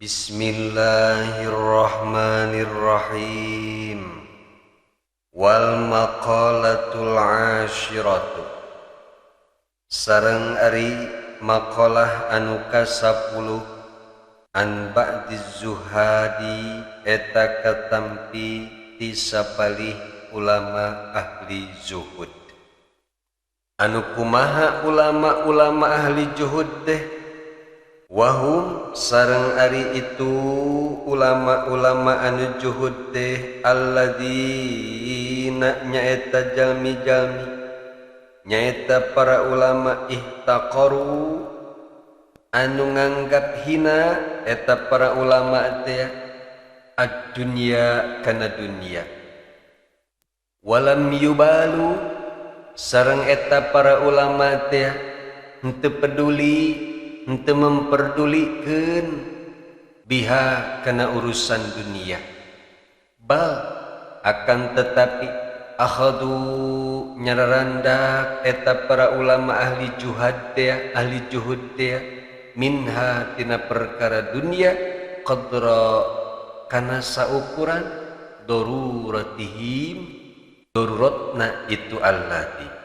Bismillahirrahmanirrahim. Wal maqalatul ashiratu, sareng ari maqalah anu ka-10 an ba'di zuhadi eta katampi ti sapalih ulama ahli zuhud. Anu kumaha ulama-ulama ahli zuhud teh? Wahum sareng ari itu ulama-ulama anu zuhud teh alladzina nyaeta jalmi-jalmi, nyaeta para ulama ihtaqaru anu nganggap hina eta para ulama teh ad-dunya kana dunya. Walam yubalu sareng eta para ulama teh henteu peduli, henteu memperdulikeun biha kana urusan dunia. Bal akan tetapi akhadu nyararandak eta para ulama ahli juhad teh, ahli juhud teh minha tina perkara dunia qadra kana saukuran daruratihim, daruratna itu allati.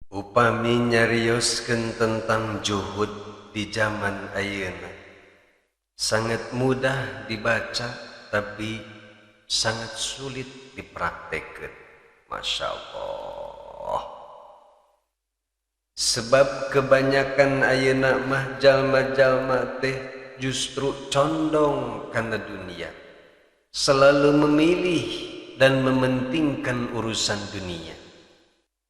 Upami nyarioskeun tentang juhud di zaman ayeuna sangat mudah dibaca tapi sangat sulit dipraktekkeun. Masya Allah. Sebab kebanyakan ayeuna mah jalma-jalma teh justru condong kana dunia, selalu memilih dan mementingkan urusan dunia.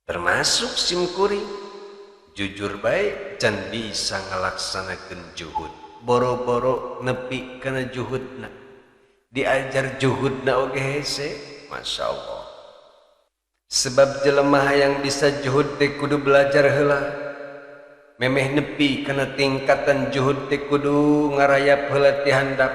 Termasuk simkuring, jujur baik can bisa ngalaksanakeun juhud, boro-boro nepi kana juhudna, diajar juhudna oge hese. Masya Allah. Sebab jelema yang bisa juhud teh kudu belajar heula, memeh nepi kana tingkatan juhud teh kudu ngarayap heula ti handap.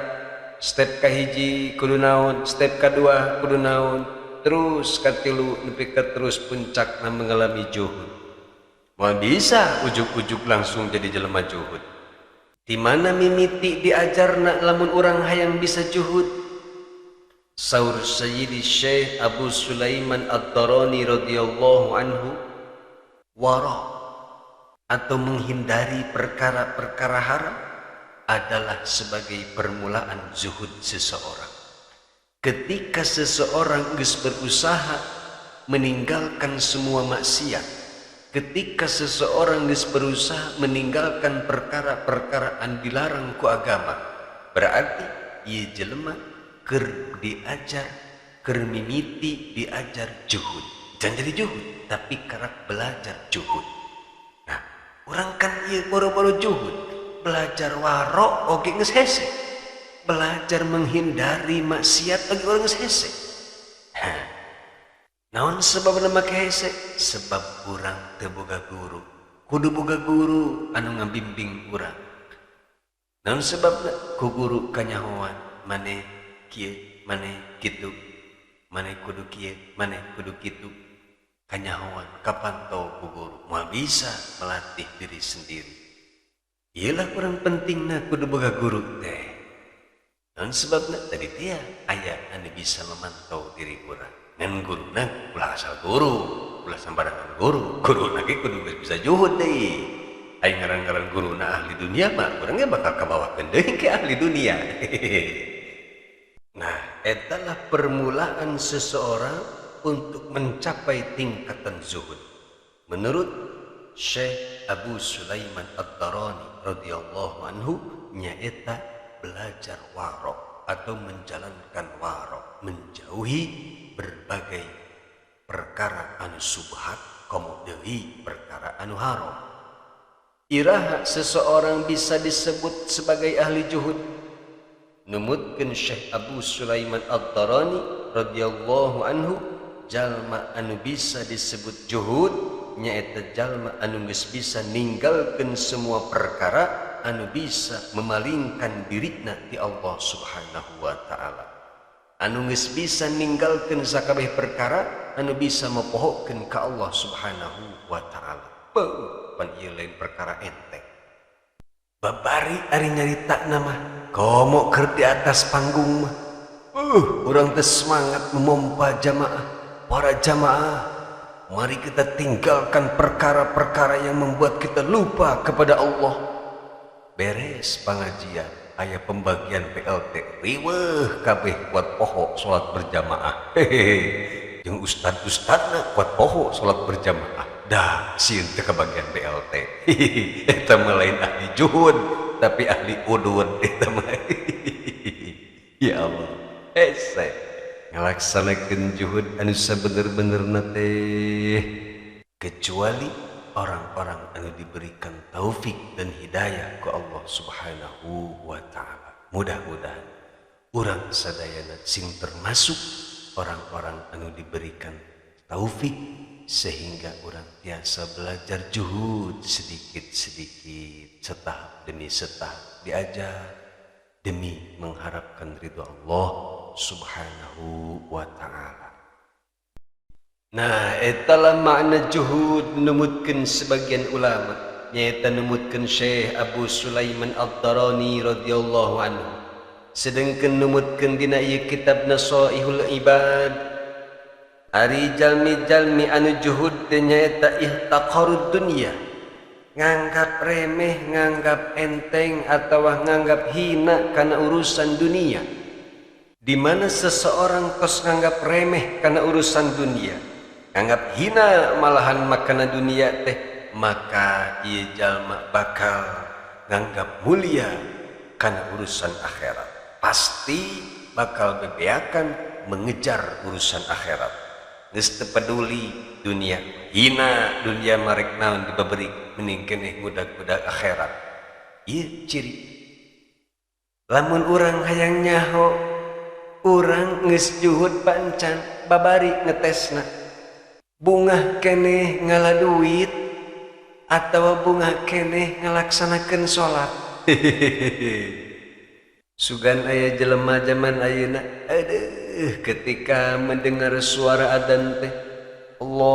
Step kahiji kudu naon, step kadua kudu naon, terus katilu nepi ka terus puncakna mengalami juhud. Moal bisa ujuk-ujuk langsung jadi jelema juhud. Di mana mimiti diajarna lamun urang hayang bisa juhud? Saur Sayyidi Syekh Abu Sulaiman Ad-Darani radhiyallahu anhu, wara atau menghindari perkara-perkara haram adalah sebagai permulaan zuhud seseorang. Ketika seseorang geus berusaha meninggalkan semua maksiat, ketika seseorang geus berusaha meninggalkan perkara-perkara anu dilarang ku agama, berarti ieu jelema keur diajar, keur mimiti diajar juhud. Jangan jadi juhud, tapi karak belajar juhud. Nah, urang kan ieu boro-boro juhud, belajar waro oge geus hese, belajar menghindari maksiat bagi orang geus hese. Hah. Naon sebabna make hese? Sebab urang teu boga guru. Kudu boga guru anu ngabimbing urang. Naon sebabna? Ku guru kanyahoan maneh kieu, maneh kitu, maneh kudu kieu, maneh kudu kitu. Kanyahoan kapantau ku guru, moal bisa melatih diri sendiri. Iyalah kurang pentingna kudu boga guru teh. Naon sebabna? Tadi tia aya anu bisa memantau diri urang. Ngan guruna ulah asal guru, ulah sembarangan guru. Guruna ge kudu bisa juhud deui. Ai ngaran-ngaran guruna ahli dunia mah urang ge bakal kabawakeun deui ke ahli dunia. Nah, etalah permulaan seseorang untuk mencapai tingkatan zuhud. Menurut Syekh Abu Sulaiman Ad-Darani radhiyallahu anhu, nyaeta belajar warok atau menjalankan warok, menjauhi berbagai perkara anu subhat, komo deui perkara anu haram. Iraha seseorang bisa disebut sebagai ahli juhud? Numutkeun Syekh Abu Sulaiman Ad-Darani radhiyallahu anhu, jalma anu bisa disebut juhud nyaeta jalma anu geus bisa ninggalkeun semua perkara anu bisa memalingkan dirina ti Allah Subhanahu wa taala. Anu geus bisa ninggalkeun sakabeh perkara anu bisa mopohokeun ka Allah Subhanahu wa taala. Beuh, pan ieu lain perkara enteng. Babari ari nyarita nama komo keur di atas panggung mah. Urang teh semangat memompa jamaah. Para jamaah, mari kita tinggalkan perkara-perkara yang membuat kita lupa kepada Allah. Beres pengajian, aya pembagian PLT, riweuh kabeh kuat poho salat berjamaah. Hehehe. Jeung ustad-ustadna kuat poho salat berjamaah. Dah sieun teu kabagian BLT. Hehehe. Eta mah lain ahli juhud, tapi ahli udud eta mah. Ya Allah. Hese ngalaksanakeun juhud anu sabener-benerna teh kecuali orang-orang anu diberikan taufik dan hidayah ku Allah Subhanahu wa taala. Mudah-mudahan urang sadayana sing termasuk orang-orang anu diberikan taufik sehingga urang tiasa belajar juhud sedikit-sedikit, setahap demi setahap diajar demi mengharapkan ridho Allah Subhanahu wa ta'ala. Nah, etalah makna juhud numutkeun sebagian ulama, nyaeta numutkeun Syekh Abu Sulaiman Ad-Darani radhiyallahu anhu. Sedengkeun numutkeun dina ieu kitab Nasaihul Ibad, ari jalmi-jalmi anu juhud teh nyaeta ihtaqarud dunya, nganggap remeh, nganggap enteng atawa nganggap hina kana urusan dunia. Di mana seseorang tos nganggap remeh kana urusan dunia, nganggap hina malahan makana dunia teh, maka ieu jalma bakal nganggap mulia kana urusan akhirat. Pasti bakal bebeakan mengejar urusan akhirat. Geus teu peduli dunia, hina dunia marek naon dibaberi, mending keneh ngudag-ngudag akhirat. Ieu ciri. Lamun urang hayang nyaho, urang geus juhud pancan, babari ngetesna. Bungah keneh ngala duit atawa bungah keneh ngalaksanakeun salat. Sugan aya jelema zaman ayeuna, aduh, ketika mendengar suara adzan teh Allahu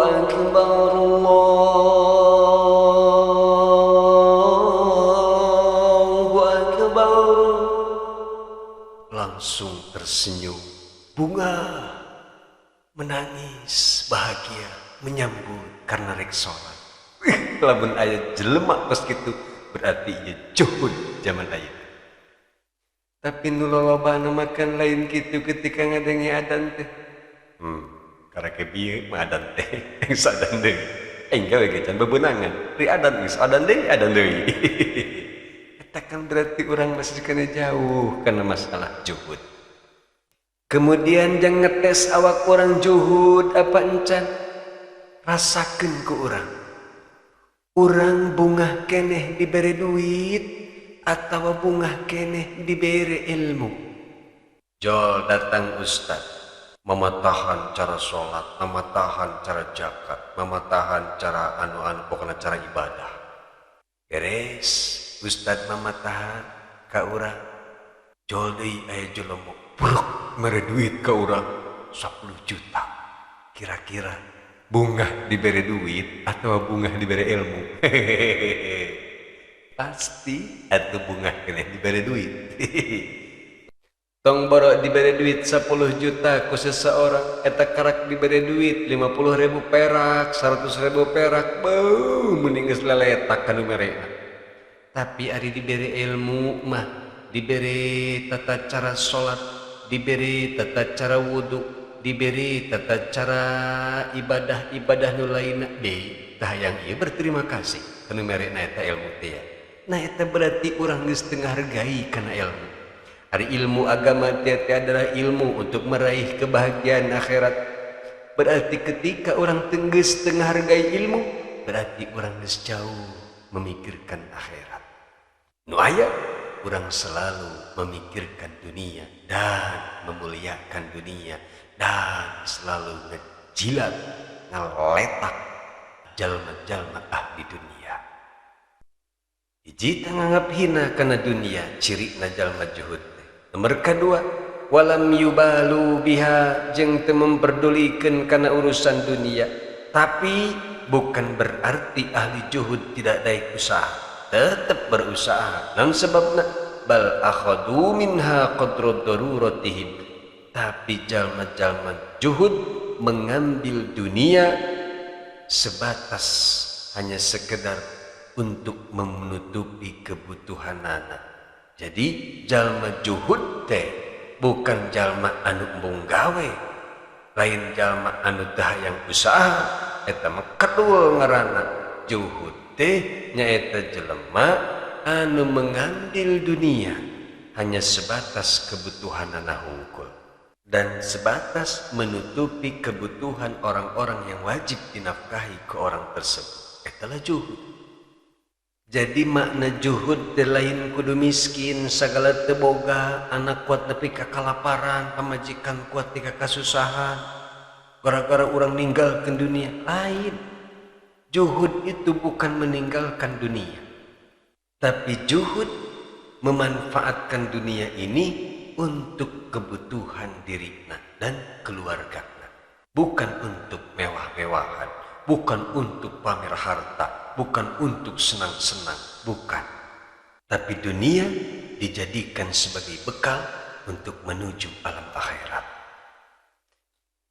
akbar, Allahu akbar, langsung tersenyum, bunga, menangis bahagia menyambut karena rek salat. Lamun aya jelema kos kitu berarti ieu juhud zaman ayeuna. Tapi nu lolobana makan lain kitu ketika ngadenge adzan teh. Karek bieu mah adzan teh geus adzan deui. Aing gawe ge can bebenangan. Ri adzan geus adzan deui, adzan deui. Eta kan berarti urang masih kena jauh karena masalah juhud. Kemudian jangan ngetes awak orang juhud apa encan, rasakeun ku urang. Urang bungah keneh dibere duit atawa bungah keneh dibere ilmu. Jol datang ustad, mematahan cara sholat, mematahan cara zakat, mematahan cara anu-anu, pokoknya cara ibadah. Beres, ustad mematahan ka urang. Jol deui aya jelema, bruk mere duit ka urang 10 juta. Kira-kira bungah dibere duit atau bungah dibere ilmu? Pasti atau bungah keneh dibere duit. Tong boro dibere duit 10 juta ku seseorang, eta karak dibere duit 50.000 perak, 100.000 perak, beuh mending geus leletak kanu merena. Tapi ari dibere ilmu mah, dibere tata cara salat, dibere tata cara wudu, diberi tata cara ibadah-ibadah nu lainna, deui tah hayang ieu berterima kasih kanu merena eta ilmu teh ya. Nah eta berarti urang geus teu ngahargai kana ilmu. Ari ilmu agama teh adalah ilmu untuk meraih kebahagiaan akhirat. Berarti ketika orang geus teu ngahargai ilmu, berarti urang geus jauh memikirkan akhirat. Nu aya urang selalu memikirkan dunia dan memuliakan dunia dan selalu ngejilat, ngeletak jalma-jalma ahli dunia. Hiji nganggap hina kana dunia, cirina jalma juhud. Nomor kedua, walam yubalu biha, jeung teu memperdulikeun kana urusan dunia, tapi bukan berarti ahli juhud tidak daik usaha, tetap berusaha. Namun sebabna bal akhadu minha qadra daruratihim, tapi jalma-jalma juhud mengambil dunia sebatas hanya sekedar untuk menutupi kebutuhan anak. Jadi jalma juhud teh bukan jalma anu embung gawe, lain jalma anu teh hayang usaha, eta mah kedul ngaranna. Juhud teh nyaeta jelema anu mengambil dunia hanya sebatas kebutuhan anak hungkul dan sebatas menutupi kebutuhan orang-orang yang wajib dinafkahi ke orang tersebut. Etalah juhud. Jadi makna juhud teh lain kudu miskin sagala teu boga, anak kuat nepi ka kalaparan, pamajikan kuat nepi ka kasusahan gara-gara urang ninggalkeun dunia. Lain. Juhud itu bukan meninggalkan dunia, tapi juhud memanfaatkan dunia ini untuk kebutuhan dirina dan keluargana, bukan untuk mewah-mewahan, bukan untuk pamer harta, bukan untuk senang-senang, bukan. Tapi dunia dijadikan sebagai bekal untuk menuju alam akhirat.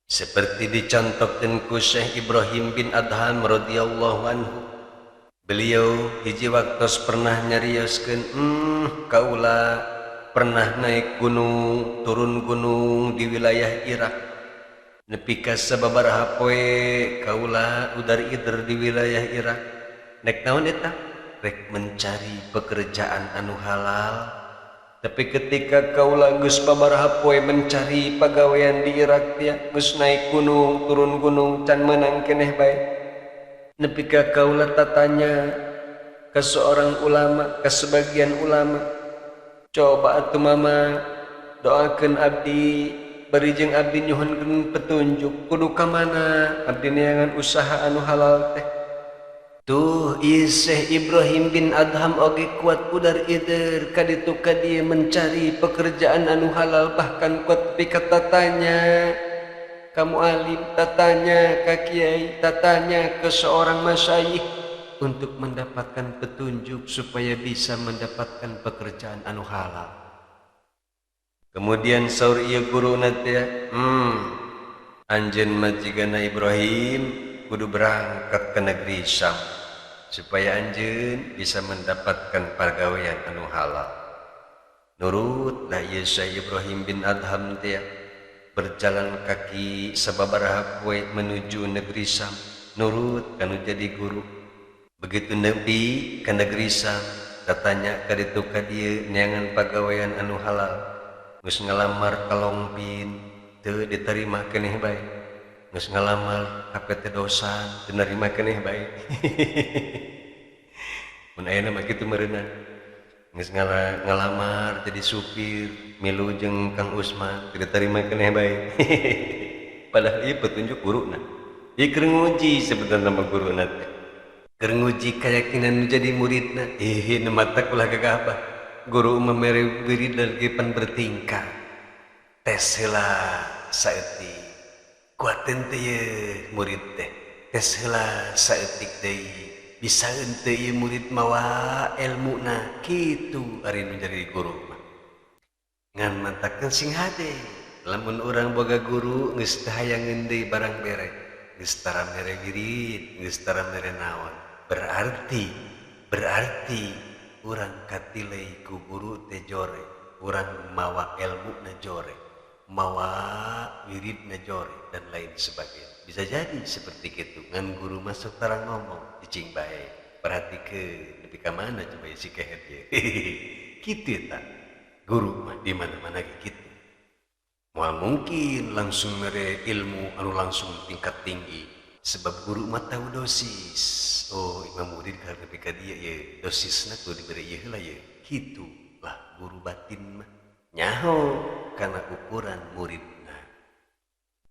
Seperti dicontohkan ku Syekh Ibrahim bin Adham radhiyallahu anhu. Beliau hiji waktos pernah nyarioskeun, kaula pernah naik gunung, turun gunung di wilayah Irak. Nepi ka sababaraha poe kaula udar ider di wilayah Irak. Nek naon eta? Rek mencari pekerjaan anu halal. Tapi ketika kaula geus sababaraha poe mencari pagawean di Irak teh, geus naik gunung, turun gunung can meunang keneh bae. Nepi ka kaula tatanya ke seorang ulama, ke sebagian ulama, coba atuh mama doakeun abdi, bari jeung abdi nyuhunkeun petunjuk kudu ka mana abdi neangan usaha anu halal teh. Tuh ieu Syekh Ibrahim bin Adham oge kuat udar ider kaditu ka dieu mencari pekerjaan anu halal, bahkan kuat nepi ka tatanya ka mualim, tatanya ka kiai, tatanya ke seorang masyayikh untuk mendapatkan petunjuk supaya bisa mendapatkan pekerjaan anu halal. Kemudian saur ieu guruna teh, anjeun majigana Ibrahim kudu berangkat ke negeri Syam supaya anjeun bisa mendapatkan pagawean anu halal. Nurut lah ieu Syekh Ibrahim bin Adham teh, berjalan kaki sababaraha poe menuju negeri Syam, nurut kanu jadi guru. Begitu nepi ke negeri Syam, katanya ka ditu ka dieu neangan pagawean anu halal. Geus ngalamar ka Longpin teu diterima keneh bae. Geus ngalamar ka PT Dosan teu narima keneh bae. Mun ayeuna mah kitu meureunna. Geus ngalamar jadi supir milu jeung Kang Usman teu diterima keneh bae. Padahal ieu petunjuk guruna. Ieu keur nguji sebenarna mah guruna teh. Keur nguji keyakinan nu jadi muridna. Ih, nu matak ulah gagabah. Guru mah mere wirid dan pan bertingkah. Tes heula saeutik. Kuateun teh ye murid teh. Tes heula saeutik deui. Bisa henteu ieu murid mawa elmuna kitu ari nu jadi guru mah. Ngan mantakeun sing hade. Lamun urang boga guru geus teu hayangeun deui barang bere, geus tara mere wirid, geus tara mere naon. Berarti urang katilai ku guru teh jore, urang mawa elmuna jore, mawa wiridna jore dan lain sebagainya. Bisa jadi seperti itu. Ngan guru masuk tarang ngomong, cicing bae, perhatikeun nepi ka mana coba si kehet ye. Kitu eta. Guru mah di mana-mana ge kitu. Moal mungkin langsung mere ilmu anu langsung tingkat tinggi, sebab guru mah tahu dosis. Oh, imam murid ka nepi ka dieu ye, dosisna kudu dibere ieu heula ye. Kitu lah guru batin mah. Nyaho kana ukuran muridna.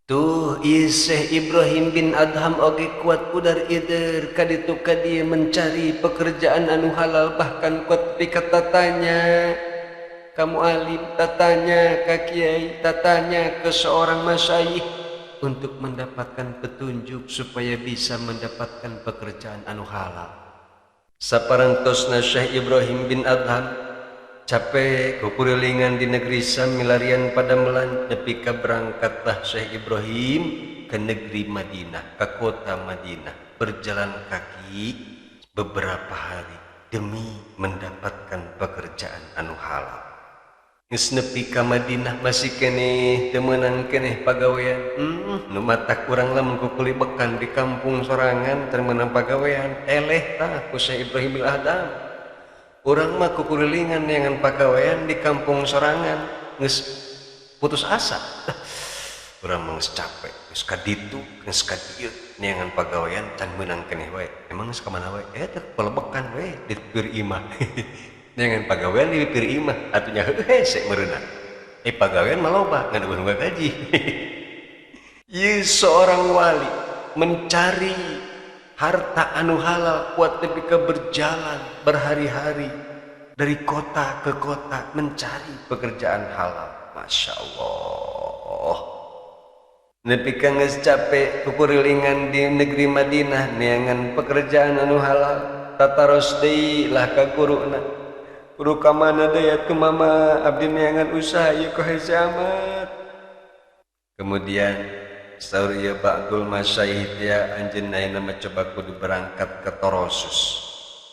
Tuh ieu Syekh Ibrahim bin Adham oge kuat udar ider kaditu ka dieu mencari pekerjaan anu halal, bahkan kuat nepi ka tatanya ka mualim, tatanya ka kiai, tatanya ke seorang masyayikh untuk mendapatkan petunjuk supaya bisa mendapatkan pekerjaan anu halal. Saparantosna Syekh Ibrahim bin Adham capek kukurilingan di negeri Syam milarian padamelan nepi ka berangkatlah Syekh Ibrahim ke negeri Madinah, ke kota Madinah, berjalan kaki beberapa hari demi mendapatkan pekerjaan anu halal. Geus nepi ka Madinah masih keneh teu meunang keneh pagawean. Nu matak urang lamun kukulibekan di kampung sorangan teu meunang pagawean, eleh tah ku Syekh Ibrahim bin Adham. Urang mah kukulilingan neangan pagawean di kampung sorangan geus putus asa. Urang mah geus capek, geus ka ditu, geus ka dieu neangan pagawean can meunang keneh wae. Emang geus ka mana wae? Teh pelebekan we di pir imah. Neangan pagawean di pir imah atuh nya heuh hese meureunna. Pagawean mah loba ngan eueuh gaji. Ieu seorang wali mencari harta anu halal kuat nepi ka berjalan berhari-hari dari kota ke kota mencari pekerjaan halal. Masya Allah. Nepi ka geus capek kukurilingan di negeri Madinah neangan pekerjaan anu halal, tataros deui lah ka guruna. Guru ka mana deui atuh mama abdi neangan usaha ieu kok hese amat. Kemudian saur ieu ba'dul masyayikh ya anjeunna ayeuna mah coba kudu berangkat ke Torosus,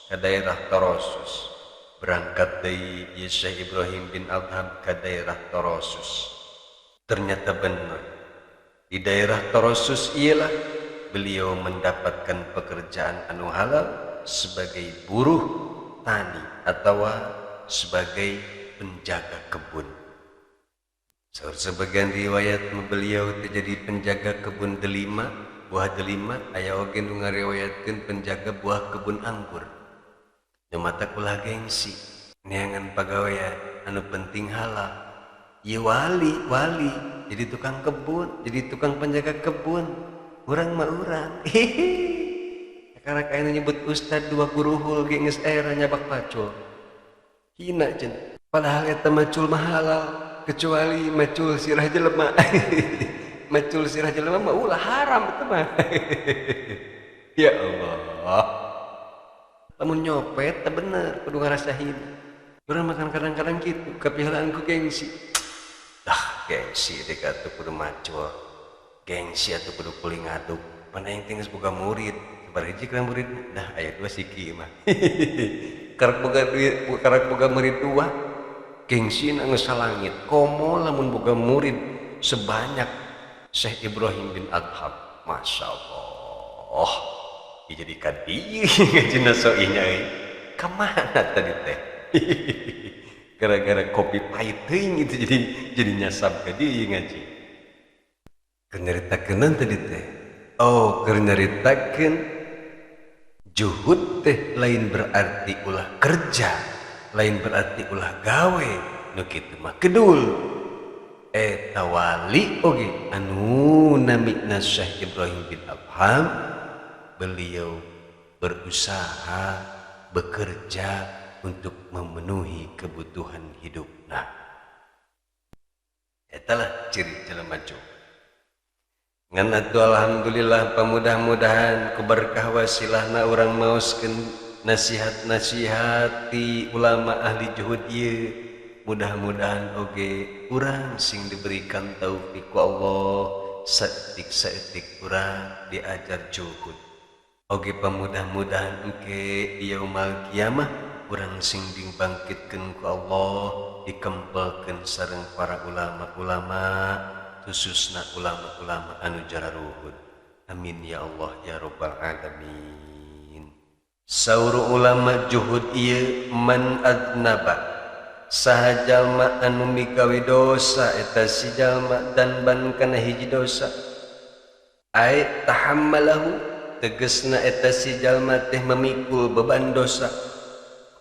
ke daerah Torosus. Berangkat deui ieu Syekh Ibrahim bin Adham ke daerah Torosus. Ternyata benar, di daerah Torosus ialah beliau mendapatkan pekerjaan anu halal sebagai buruh tani atau sebagai penjaga kebun. Sebagian riwayat beliau terjadi penjaga kebun delima, buah delima, aya oge nu ngariwayatkeun penjaga buah kebun anggur. Nu mata ulah gengsi, neangan pagawean anu penting halal. Ieu wali, wali jadi tukang kebun, jadi tukang penjaga kebun. Urang mah urang. Karena aya nu nyebut ustad dua guruhul ge geus era nyabak pacul. Hina cenah. Padahal eta macul mah halal, kecuali macul sirah jelema. Macul sirah jelema mah ulah haram eta mah. Ya Allah. Lamun nyopet teh bener kudu ngarasa hina. Urang makan kadang-kadang kitu kapihalaan ku gengsi. Dah gengsi dek atuh kudu macul. Gengsi atuh kudu kuling ngaduk. Mana yang teh geus boga murid, sabar hiji kana murid, dah aya dua siki mah. Karak boga duit, karak boga murid dua. Gengsi na geus salangit. Komo lamun boga murid sebanyak Syekh Ibrahim bin Adham. Masya Allah. Ieu jadi kadieu ngajina soihnya euy. Ka mana tadi teh? Gara-gara kopi pahit teuing itu jadi nyasab ka dieu ngaji. Keur nyaritakeun tadi teh. Oh, keur nyaritakeun juhud teh lain berarti ulah kerja, lain berarti ulah gawe, nu kitu mah kedul. Eta wali oge anu namina Syekh Ibrahim bin Adham, beliau berusaha bekerja untuk memenuhi kebutuhan hidupna. Etalah ciri jelema juhud. Ngan atuh alhamdulillah pamudah-mudahan ku berkah wasilahna urang maoskeun nasihat-nasihat ti ulama ahli juhud ieu. Mudah-mudahan oge urang sing diberikan taufik ku Allah, saeutik-saeutik urang diajar juhud. Oge pamudah-mudahan engke di yaumal kiamah urang sing dibangkitkeun ku Allah, dikempelkeun sareng para ulama-ulama, khususna ulama-ulama anu jararuhud. Amin ya Allah ya rabbal alamin. Saur ulama juhud ieu man adnaba, saha jalma anu migawe dosa eta si jalma dan ban kana hiji dosa, ai tahammalahu tegesna eta si jalma teh memikul beban dosa,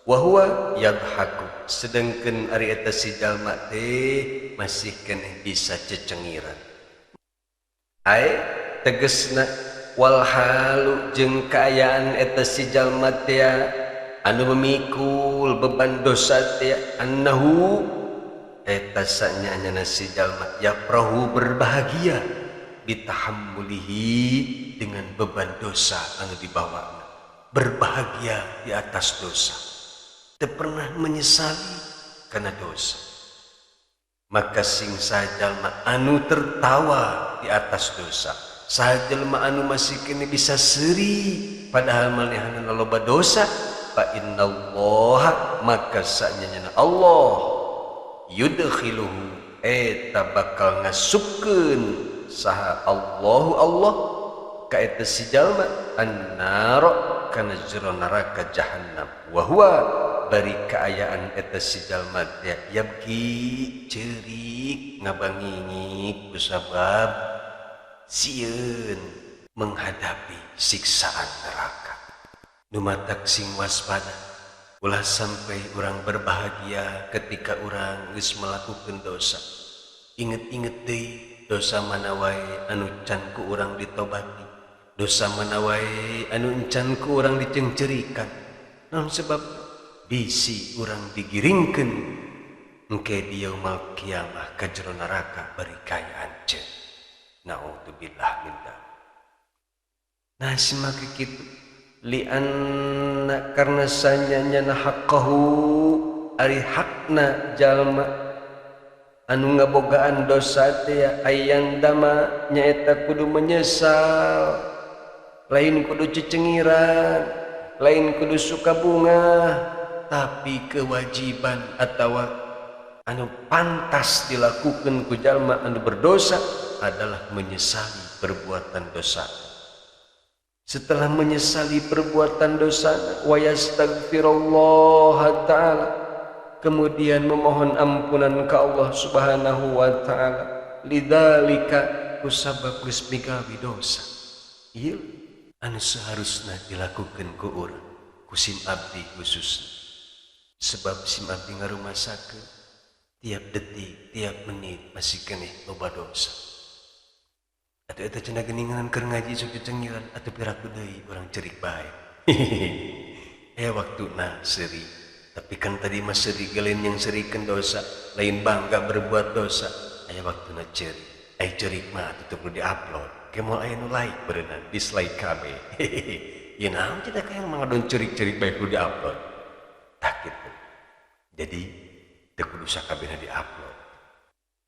wa huwa yadhaku sedengkeun ari eta si jalma teh masih keneh bisa cecengiran. Ai tegesna wal halu jeung kaayaan eta si jalma teh anu memikul beban dosa teh annahu eta sanyana si jalma yaprahu berbahagia Bitahammulihi dengan beban dosa anu dibawa, berbahagia di atas dosa, teu pernah menyesali karena dosa. Maka sing saha anu tertawa di atas dosa, saha jelma anu masih kini bisa seuri padahal manehna loba dosa, fa innallaha maka sanyana Allah yudkhiluhu eta bakal ngasupkeun saha Allahu Allah ka eta si jalma annar kana jero neraka jahannam wa huwa bari kaayaan eta si jalma teh yabki ceurik ngabangingik kusabab sieun menghadapi siksaan neraka. Nu matak sing waspada, ulah sampai urang berbahagia ketika urang geus melakukan dosa. Inget-inget deui dosa mana wae anu can ku urang ditobati, dosa mana wae anu encan ku urang dicengcerikan. Naon sebab bisi urang digiringkeun engke di yaumul kiamah ka jero neraka bari kaayaan ceuk. Naudzubillah min dzalik. Nah simake kitu lianna karena sanyanya haqqahu ari hakna jalma anu ngabogaan dosa teh ayan dama nyaeta kudu menyesal, lain kudu cecengiran, lain kudu suka bunga, tapi kewajiban atawa anu pantas dilakukan ku jalma anu berdosa adalah menyesali perbuatan dosa. Setelah menyesali perbuatan dosa, wa yastaghfirullah ta'ala, kemudian memohon ampunan ke Allah Subhanahu wa ta'ala. Lidzalika kusabab geus migawe dosa. Ieu anu seharusna dilakukan ku urang, ku sim abdi khususna. Sebab sim abdi ngarumasakeun tiap detik, tiap menit masih keneh loba dosa. Atuh eta cenah geuningan keur ngaji sok cecengiran atuh piraku deui urang cerik bae. Aya waktuna seuri. Tapi kan tadi mah seuri lain yang serikeun dosa, lain bangga berbuat dosa. Aya waktuna cerik. Ai cerik mah atuh teu perlu di-upload. Ke moal aya nu like beureunan, dislike kabeh. Ieu naon cenah ka yang mangadon cerik-cerik bae kudu di-upload. Tah kitu. Jadi teu kudu sakabehna di-upload.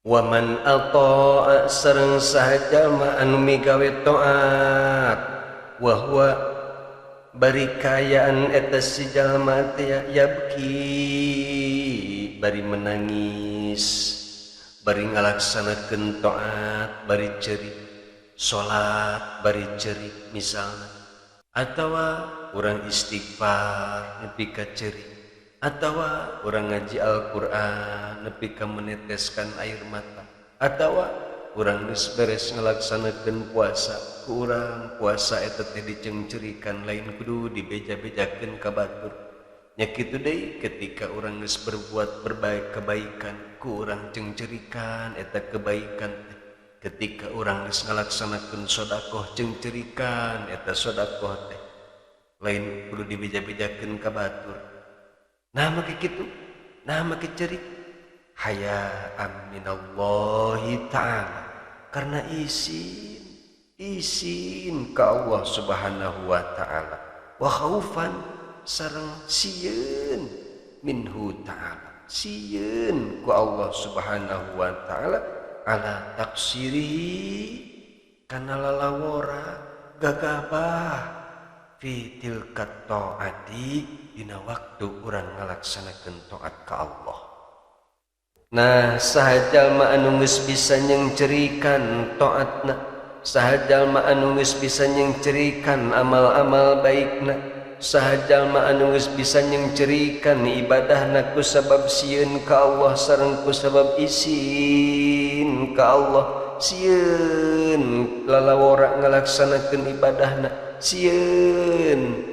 Waman ata'a sareng saha jalma anu migawe taat wa huwa bari kaayaan eta si jalma teh yabki bari menangis, bari ngalaksanakeun taat bari ceurik, salat bari ceurik misalna, atawa urang istighfar nepi ka ceurik, atawa urang ngaji Al-Qur'an nepi ka meneteskan air mata, atawa urang geus beres ngalaksanakeun puasa, ku urang puasa eta teh dicengcerikan lain kudu dibeja-bejakeun ka batur. Nya kitu deui ketika urang geus berbuat berbaik kebaikan, ku urang cengcerikan eta kebaikan teh. Ketika urang geus ngalaksanakeun sedekah, cengcerikan eta sedekah teh, lain kudu dibeja-bejakeun ka batur. Nah make kitu, nah make cerik haya aminallahi ta'ala, karena isin, isin ka Allah Subhanahu wa ta'ala, wa khaufan sareng sieun minhu ta'ala, sieun ku Allah Subhanahu wa ta'ala ala taksirihi kana lalawora gagabah fi tilka ta'ati dina waktu urang ngalaksanakeun taat ka Allah. Nah saha jalma anu geus bisa nyengcerikan taatna, saha jalma anu geus bisa nyengcerikan amal-amal baikna, saha jalma anu geus bisa nyengcerikan ibadahna ku sabab sieun ka Allah sareng ku sabab isin ka Allah, sieun lalawora ngalaksanakeun ibadahna, sieun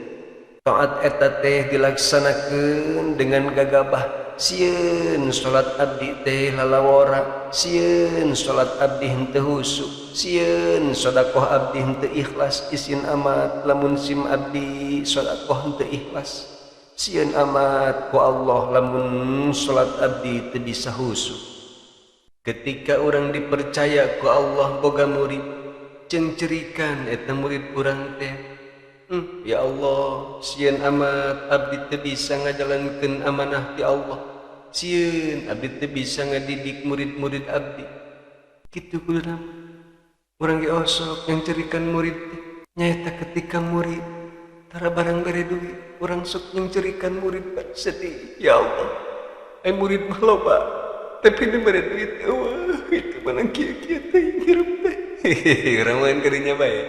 taat eta teh dilaksanakeun dengan gagabah, sieun salat abdi teh lalawora, sieun salat abdi henteu husuk, sieun sedekah abdi henteu ikhlas, isin amat lamun sim abdi sedekah henteu ikhlas, sieun amat ku Allah lamun salat abdi teu bisa husuk. Ketika orang dipercaya ku Allah boga murid, Cengcerikan eta murid urang teh. Ya Allah, sieun amat abdi teu bisa ngajalankeun amanah ti Allah. Sieun abdi teu bisa ngadidik murid-murid abdi. Kitu kuduna. Urang ge osok nyengcerikan murid teh. Nyaeta ketika murid tara barang bere duit, urang sok nyengcerikan murid sedih. Ya Allah, ai murid mah loba, tapi nu bere duit eueuh itu menang kieu-kieu teh hirup teh. Urang mah kadinya bae.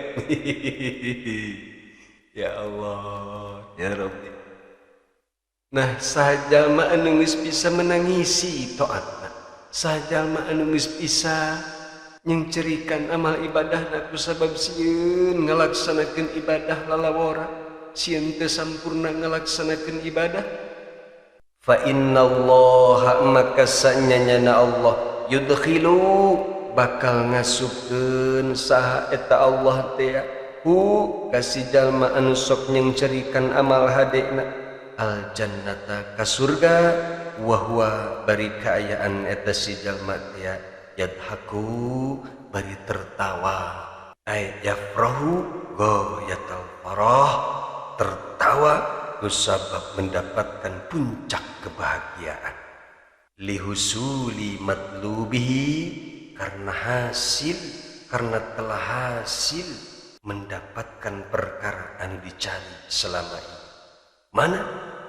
Ya Allah, ya Rabbi. Nah, saha jalma anu geus bisa menangisi taatna, saha jalma anu geus bisa nyengcerikan amal ibadahna kusabab sieun ngalaksanakeun ibadah lalawora, sieun teu sampurna ngalaksanakeun ibadah. Fa innallaha maka sanyana Allah yudkhilu bakal ngasupkeun saha eta Allah teh hu kasih jalma anu sok nyengcerikan amal hadena al jannata ka surga wa huwa bari kaayaan eta si jalma teh yadhaku bari tertawa ay yafrahu ghayatal farah, tertawa kusabab mendapatkan puncak kebahagiaan lihusuli matlubihi karena hasil, karena telah hasil mendapatkan perkara anu dicari selama ini. Mana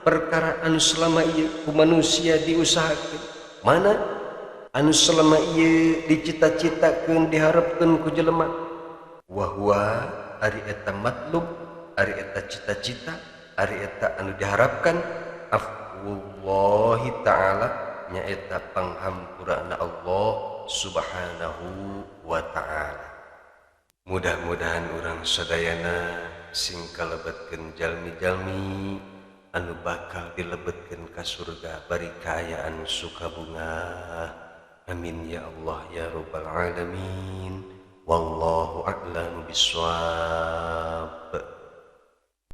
perkara anu selama ieu ku manusia diusahakeun? Mana anu selama ieu dicita-citakeun, diharapkeun ku jelema? Wa huwa ari eta matlub, ari eta cita-cita, ari eta anu diharapkan afwullahi ta'ala nyaeta panghampurana Allah subhanahu wa ta'ala. Mudah-mudahan urang sadayana sing kalebetkeun jalmi-jalmi anu bakal dilebetkeun ka surga bari kaayaan sukabungah. Amin ya Allah ya rabbal alamin. Wallahu a'lam bissawab.